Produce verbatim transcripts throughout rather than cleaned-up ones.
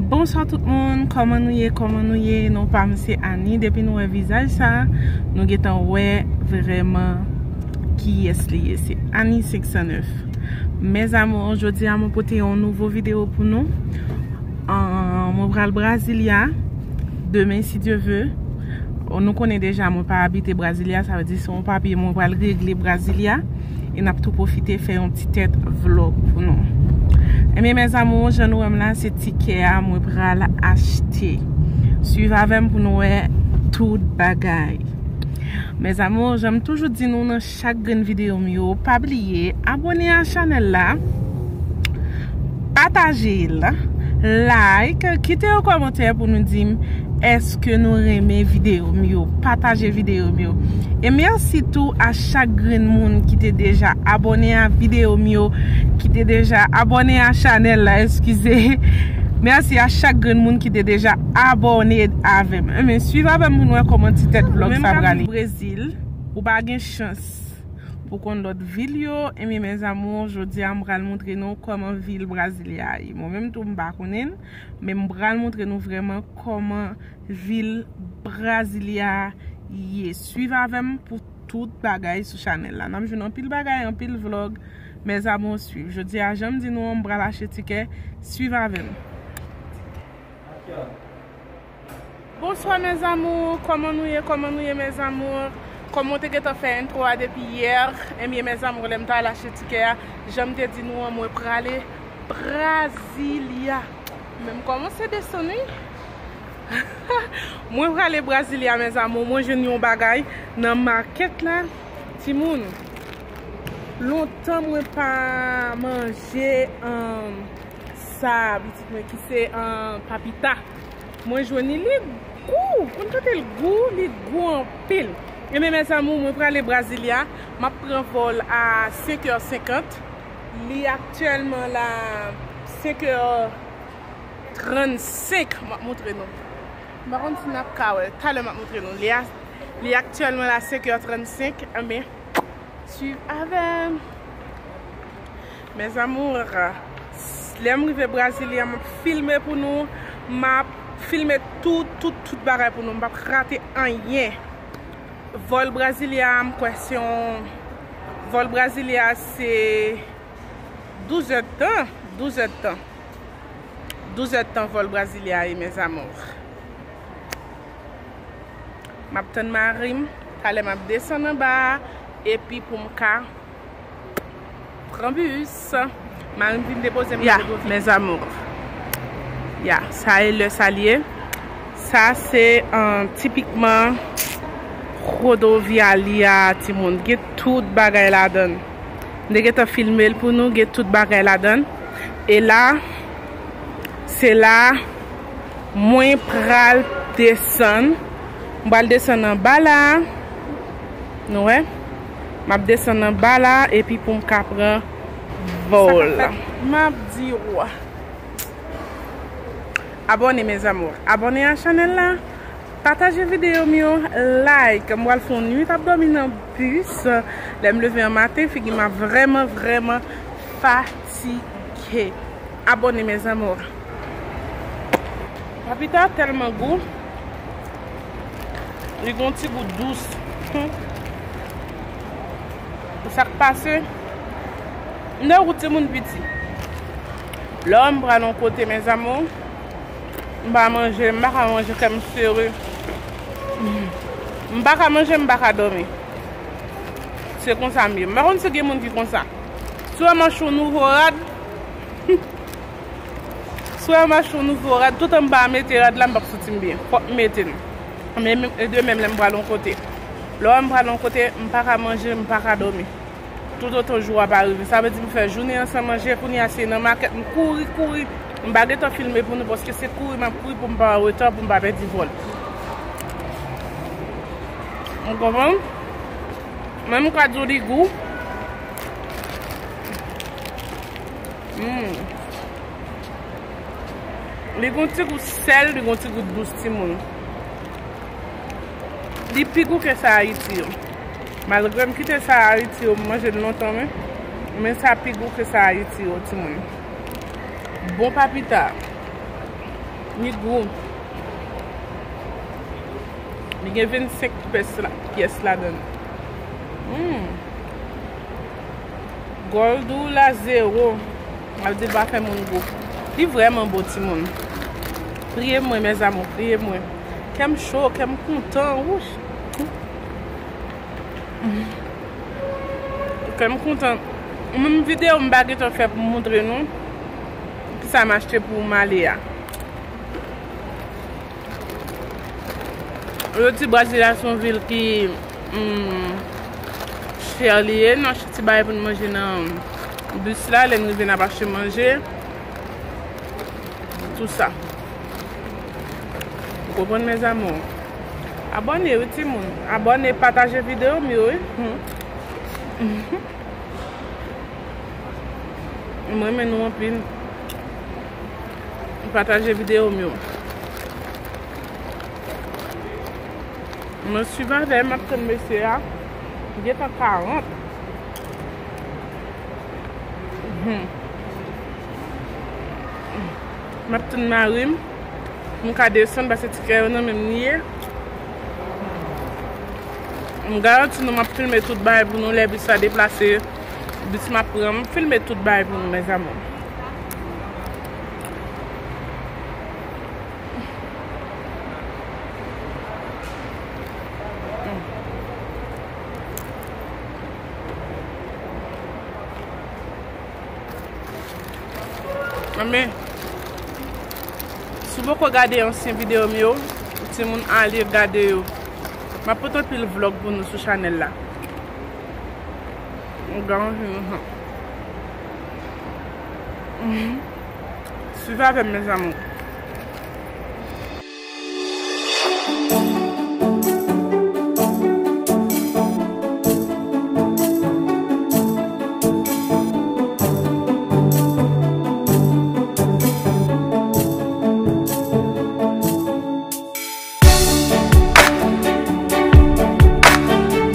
Bonswa tout moun, kòman nou ye, kòman nou ye? Non pa m se Annie, depi nou wè vizaj sa, nou gentan wè vrèman kiyès li ye, se Annie senk san nèf. Mes amours, jodi a mwen pote yon nouvo videyo pou nou. An, mwen pral Brasilia demen si Dye ve. Nou konnen deja mwen pa abite Brasilia, sa vle di se yon papye mwen pral regle Brasilia. E n ap tou pwofite fè yon ti tèt vlòg pou nou. Ebyen mes amours, jan nou wè m la, se tikè a mwen pral achte. Swiv avè m pou nou wè tout bagay. Mes amours, jan m toujou di nou nan chak grenn videyo m yo, pa bliye abòne a chanèl la, pataje l, like, kite yon kòmantè pou nou di m èske nou renmen videyo m yo. Pataje videyo m yo. E mèsi tou a chak grenn moun ki te deja abòne a videyo m yo, ki te deja abòne a chanèl la, eskize. Mèsi a chak grenn moun ki te deja abòne avè m. Ebyen, swiv avè m pou nou wè kòman ti tèt vlòg sa prale. Brezil, ou pa gen chans pou konn lòt vil yo. Ebyen mes amours, jodi a m pral montre nou kòman vil Brasilia ye. Mwen menm tou m pa konnen l, men m pral montre nou vrèman kòman vil Brasilia ye. Swiv avè m pou tout bagay sou chanèl la. N ap jwenn anpil bagay, anpil vlòg. Mes amours, swiv. Jodi a, jan m di nou an, m pral achte tikè. Swiv avè m. Bonswa mes amours, kòman nou ye, kòman nou ye mes amours? Kòm mwen te gentan fè entwo a depi yè, ebyen mes amours, lè m t al achte tikè a, jan m te di nou an, mwen prale Brasilia. Men m kòmanse desann wi. Mwen prale Brasilia mes amours, mwen jwenn yon bagay nan makèt la. Timoun, lontan mwen pa manje, um, sa, pitit mwen, ki se, um, papita. Mwen jwenn li, li gou. Konn tande l gou, li gou anpil. Ebyen mes amours, mwen prale Brasilia. M ap pran vòl a senk è senkant. Li aktyèlman la senk è trannsenk. M ap montre nou. M pa konn si n ap ka wè. Talè m ap montre nou. Li a, li aktyèlman la senk è trannsenk. Ebyen, swiv avè m. Mes amours, lè m rive Brasilia, m ap filme pou nou. M ap filme tout, tout, tout bagay pou nou. M p ap rate anyen. Vòl Brasilia a, m kwè se yon, vòl Brasilia a se douz èdtan, douz èdtan. Douz èdtan vòl Brasilia a ye, mes amours. M ap tann mari m, talè m ap desann anba a, epi pou m ka pran bis. Mari m vin depoze m nan Rodovil. Ya, mes amours. Ya, sa e lè sa l ye. Sa se, euh, tipikman Rodovialia, timoun. Gen tout bagay ladan l. M te gentan filme l pou nou, gen tout bagay ladan l. E la, se la mwen pral desann. M pral desann anba la. Nou wè? M ap desann anba la epi pou m ka pran vòl. Sa k ap fèt? M ap di w. Abòne, mes amours. Abòne a chanèl la. Pataje videyo m yo. Like. M pral fè yon nuit ap dòmi nan bis. Lè m leve an maten, figi m ap vrèman, vrèman fatige. Abòne, mes amours. Papita tèlman gou. Li gon ti gou dous. Hmm. Sa k pase? M nan wout timoun piti. Lè m pral yon kote, mes amours, m pa manje, m pa ka manje, kè m sere. M pa ka manje, m pa ka dòmi. Se konsa m ye. M pa konn si gen moun ki konsa. Si w wè m achte yon nouvo rad, si w wè m achte yon nouvo rad, toutan m pa mete rad la, m p ap santi m byen. Fòk m mete l. Men, men, e de menm lè m pral yon kote. Lè w wè m pral yon kote, m pa ka manje, m pa ka dòmi. Toutotan jou a pa rive. Sa vle di m fè jounen an san manje, kounye a se nan makèt, m kouri, kouri. M pa gentan filme pou nou, paske se kouri m ap kouri pou m pa an reta, pou m pa pèdi vòl. Ou konprann? Men m ka di w li gou. Hmm. Li gon ti gou sèl, li gon ti gou dous, timoun. Li pi gou ke sa Ayiti yo. Malgre m kite sa Ayiti yo, m manje l lontan, men, men sa pi gou ke sa Ayiti yo, timoun. Bon papita. Li gou. Li gen vennsenk pyès la, pyès ladan l. Hmm. Gòl dou la zewo. M ap di l pa fè moun gou. Li vrèman bon, timoun. Priye mwen, mes amours, priye mwen. Kè m cho, kè m kontan, wouch. Kè m kontan. Menm videyo m pa gentan fè pou m montre nou kisa m achte pou m ale a. Yo di Brasilia se yon vil ki, mm, chè li ye. Nou achte ti bagay pou nou manje nan bis la. Lè n rive, n ap achte manje. Tout sa. Ou konprann, mes amours? Abòne, wi, timoun. Abòne, pataje videyo m yo, wi. Hmm. Mwen renmen nou anpil. Pataje videyo m yo. Mwen swiv avè m, m ap tann mesye a. Gentan karant. Hmm. M ap tann mari m. M ka desann paske tikè yo nan men m li ye. M garanti nou m ap filme tout bagay pou nou lè bis la deplase. Bis m ap pran, m filme tout bagay pou nou, mes amours. Anben, si w poko gade ansyen videyo m yo, timoun, ale gade yo. M ap pote anpil vlòg pou nou sou chanèl la. Suiv avè m, mes amours.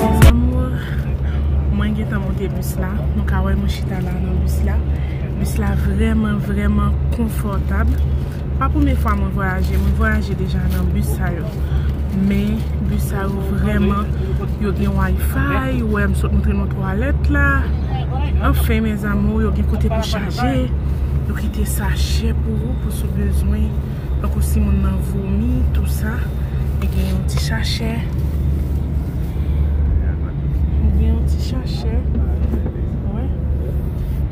Mes amours, mwen gentan monte bis la. Nou ka wè mwen chita la nan bis la. Bis la vrèman, vrèman konfòtab. Pa premye fwa mwen vwayaje, mwen vwayaje deja nan bis sa yo. Men bis sa yo vrèman, yo gen Wi-Fi, ou wè m sot montre nou twalèt la. Anfen, mes amours, yo gen kote pou chaje. Yo kite sachè pou ou, pou si w bezwen. Tankou si moun nan vomi, tou sa. Li gen yon ti sachè. Li gen yon ti sachè. Wè.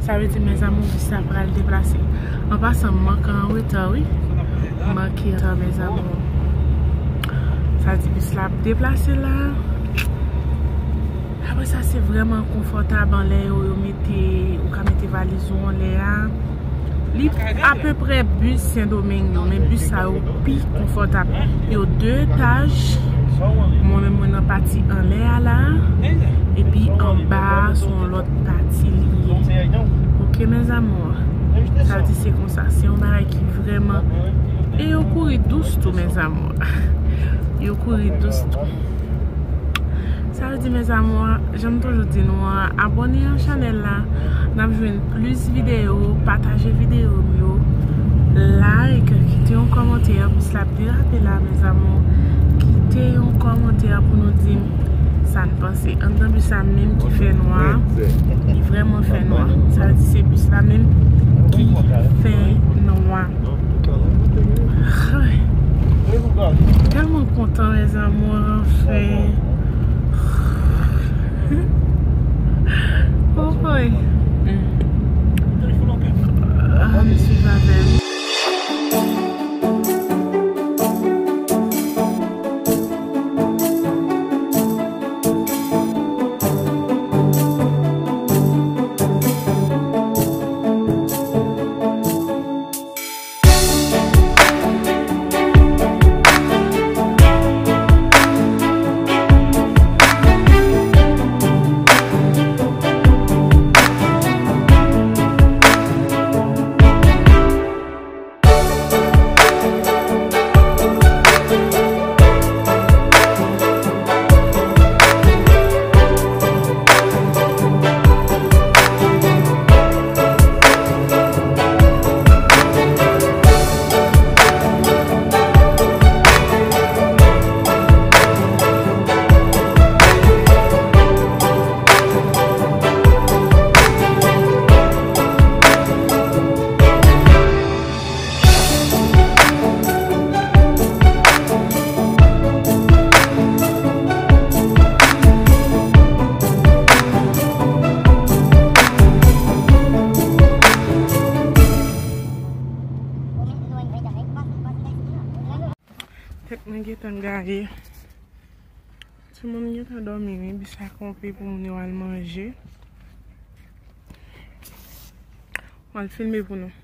Sa vle di, mes amours, bis la pral deplase. An pasan, m manke an reta, wi. M manke an reta, mes amours. Sa di bis la ap deplase la. Apre sa, se vrèman konfòtab anlè yo, yo mete, ou ka mete valiz ou anlè a. Li apeprè bis Sendomeng yo, men bis sa yo pi konfòtab. Yo de etaj. Mwen menm, mwen nan pati anlè a la. Epi anba a, se yon lòt pati li ye. Ok, mes amours. Sa di se konsa. Se yon bagay ki vrèman. E yo kouri dous tou, mes amours. Yo kouri dous tou. Sa vle di, mes amours, jan m toujou di nou an, abòne a chanèl la. N ap jwenn plis videyo, pataje videyo m yo, like, kite yon kòmantè, bis la ap derape la, mes amours. Kite yon kòmantè pou nou di m sa n panse. Anndan bis la menm ki fè nwa, li vrèman fè nwa. Sa vle di se bis la menm ki fè nwa. Tèlman kontan, mes amours, anfen. Oh boy. Ah, mesye Javel. Mwen gentan gaye. Timoun gentan dòmi, wi. Bis la kanpe pou moun yo al manje. Mwen al filme pou nou.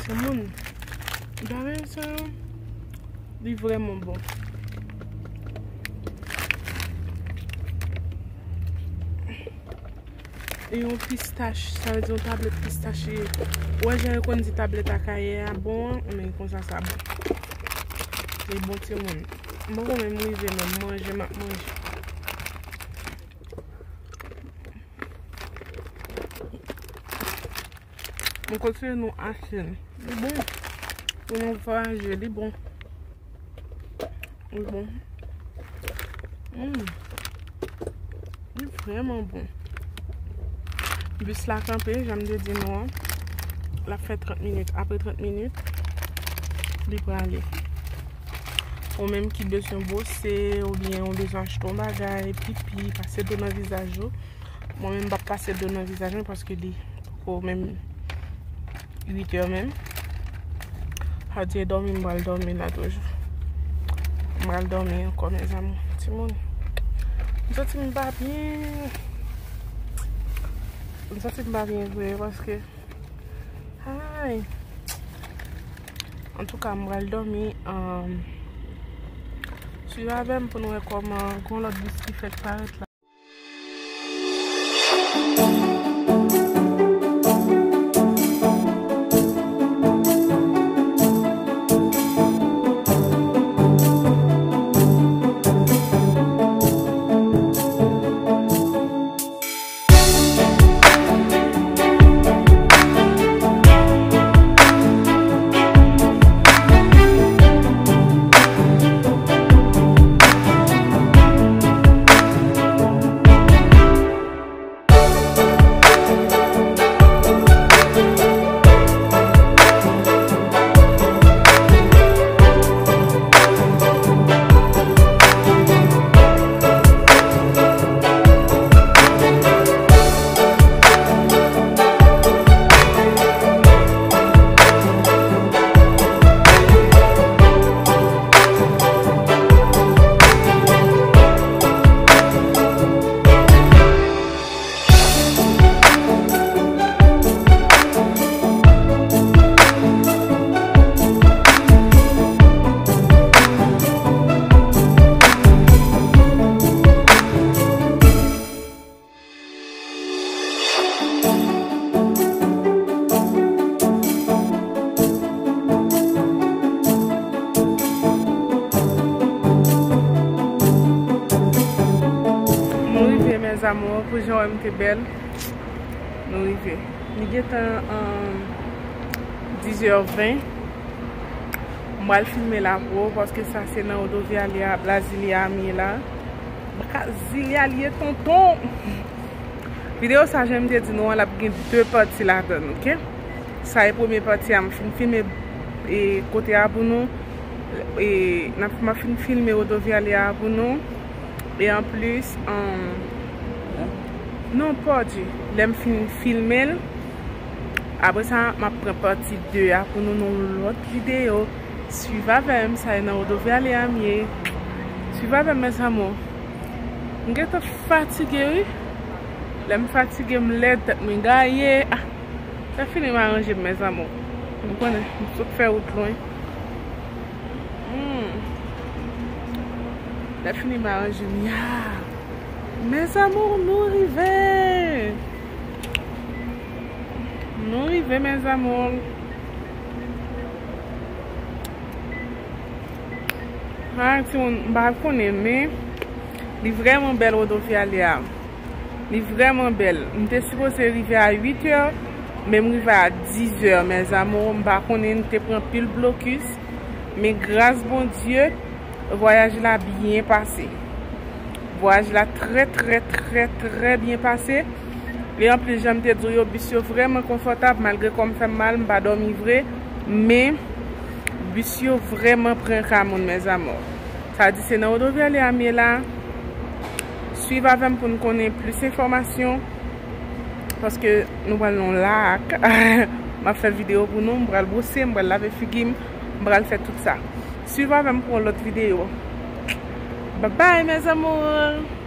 Timoun, bagay sa yo, li vrèman bon. E yon pistach, sa vle di yon tablèt pistach. Ou wè jan yo konn di tablèt Akayè a bon an, men konsa sa bon. Li bon timoun. M poko menm rive menm manje, m ap manje. Mwen kontinye nou achte l. Li bon. Pou nou voyaje, li bon. Li bon. Mm. Li vrèman bon. Bis la kanpe, jan m te di nou an. L ap fè trant minit. Apre trant minit, li prale. Ou menm ki bezwen bwose, oubyen ou bezwen achte yon bagay, pipi, pase dlo nan vizaj ou. Mwen menm m p ap pase dlo nan vizaj mwen paske li poko menm uit è menm. Sa vle di e dòmi m pral dòmi la toujou. M pral dòmi ankò, mezanmi. Timoun, m santi m pa byen. M santi m pa byen vre paske, ay. Antouka, m pral dòmi. Ann, swiv avè m pou n wè kòman gon lòt bis ki fèk parèt la. Nou rive, mes amours, pou jan w wè m te bèl. Nou rive. Li gentan, um, dizè ven. M pral filme la pou ou, paske sa se nan Rodoviária Brasília m ye la. Brasília l ye, tonton! Videyo sa, jan m te di nou an, l ap gen de pati ladan l, oke? Sa e premye pati a, m fin filme e, kote a pou nou. E, n ap, m ap fin filme Rodovia a pou nou. E anplis, um, non, pòdi, lè m fin filme l, apre sa, m ap pran pati de a pou nou nan yon lòt videyo. Swiv avè m, sa e nan Rodovia a m ye. Swiv avè m, mes amours. M gentan fatige, wi. Lè m fatige, m lèd, tèt mwen gaye. Ah, sa fini m aranje m, mes amours. M konnen, m sot fè wout lwen. Hmm. Lè fini m aranje m, ya. Mes amours, nou rive. Nou rive, mes amours. Ah, timoun, m pa konnen, men li vrèman bèl, Rodovia a. Li vrèman bèl. M te sipoze rive a uit è, men m rive a diz è, mes amours. M pa konnen, m te pran pil blokis. Men gras Bondye, vwayaj la byen pase. Vwayaj la trè, trè, trè, trè byen pase. E anplis, jan m te di w yo, bis yo vrèman konfòtab, malgre kò m fè m mal, m pa dòmi vre. Men, bis yo vrèman pran ka moun, mes amours. Sa di se nan Rodovia a m ye la. Swiv avè m pou n konnen plis enfòmasyon. Paske nou pral nan lak. M ap fè videyo pou nou, m pral bwose, m pral lave figi m, m pral fè tout sa. Swiv avè m pou yon lòt videyo. Bye bye, mes amours!